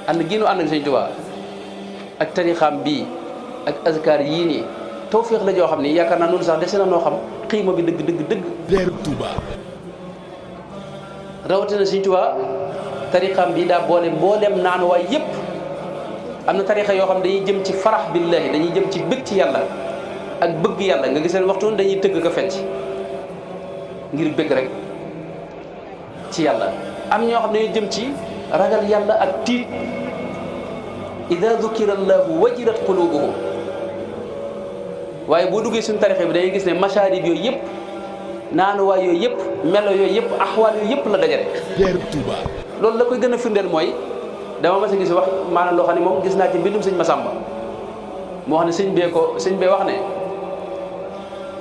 ànd gi nu ànd ak Sëñ Tuubaa ak tarixaam bii ak azkar yii nii tawféex la joo xam ni yaakaar naa noonu sax dese na noo xam xiima bi dëgg. leeru Touba. rawatina Sëñ Tuubaa tarixaam bii daa boole mboolem naanuwaay yépp am na tarixa yoo xam dañuy jëm ci farax billahi dañuy jëm ci bëgg ci yàlla ak bëgg yàlla nga gis leen waxtu dañuy tëgg ko fecc ngir bëgg rek ci yàlla. am ñoo xam ne dañuy jëm ci ragal yàlla ak tiit ida dukira allahu wajilat qulubuhum waaye boo duggee suñu tarixa bi dañuy gis ne masaarib yooyu yëpp naanuwaay yooyu yëpp melo yooyu yëpp axwaal yooyu yëpp la dajale. leeru Touba. loolu la koy gën a firndeel mooy dama mas a gis wax maanaam loo xam ne moom gis naa ci mbindum sëñ Masamba moo xam ne sëñ bee wax ne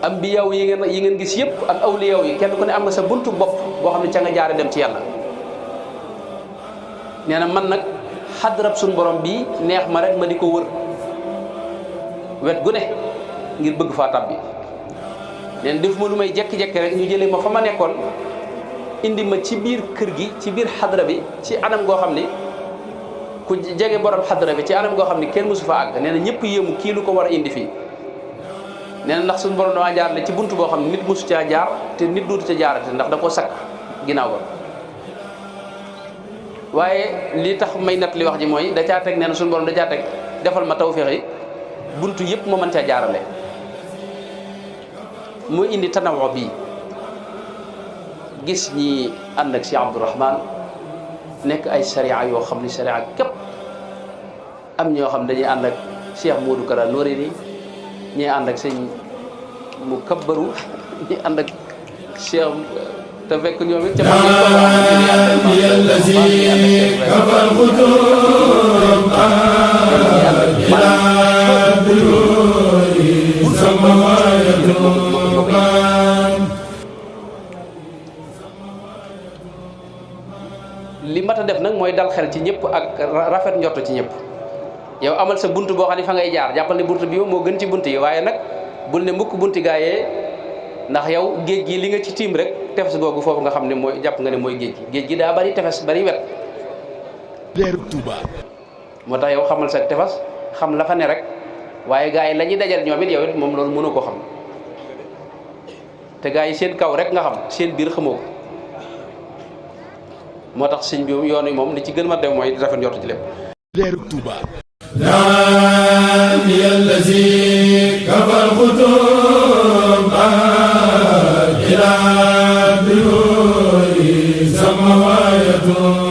ambiyaw yi ngeen gis yëpp ak awliyaw yi kenn ku ne am nga sa buntu bopp boo xam ne ca nga jaare dem ci yàlla. nee na man nag xadrab suñu borom bii neex ma rek ma di ko wër wet gu ne ngir bëgg faa tab bi nee na def ma lu may jekki-jekki rek ñu jëlee ma fa ma nekkoon indi ma ci biir kër gi ci biir xadra bi ci anam goo xam ni ku jege borom xadra bi ci anam goo xam ni kenn mësu fa àgg nee na ñëpp yéemu kii lu ko war a indi fii nee na ndax suñu borom dama jaar le ci buntu boo xam ne nit mësu caa jaar te nit dootu ca jaarate ndax da koo sakk ginnaaw ba waaye li tax may nat li wax ji mooy da caa teg nee na suñu borom da caa teg defal ma tawféex yi buntu yëpp ma mën caa jaarale mu indi tanawo bii gis ñi ànd ak Cheikh Abdourahman nekk ay sariya yoo xam ni sariya képp am ñoo xam dañuy ànd ak Cheikh Modou Kara Noreyni ñii ànd ak sëñ mu kabbaru ñi ànd ak Cheikh te fekk ñoom it ca li mat a def nag mooy dal xel ci ñëpp ak rafet njort ci ñëpp yow amal sa bunt boo xam ne fa ngay jaar jàppal ne bunt bi moo gën ci bunt yi waaye nag bul ne mukk bunti gaayee ndax yow géej gi li nga ci tiim rek tefes googu foofu nga xam ne mooy jàpp nga ne mooy géej gi daa bari tefes bari wet. leeru Touba. moo tax yow xamal sa tefes xam la fa ne rek waaye gaa yi la ñuy dajal ñoom it yow it moom loolu mënoo ko xam te gaa yi seen kaw rek nga xam seen biir xamoo ko moo tax sëñ bi yoon wi moom li ci gën ma def mooy rafet njort ci lépp. leeru Touba. ila bi samawayatu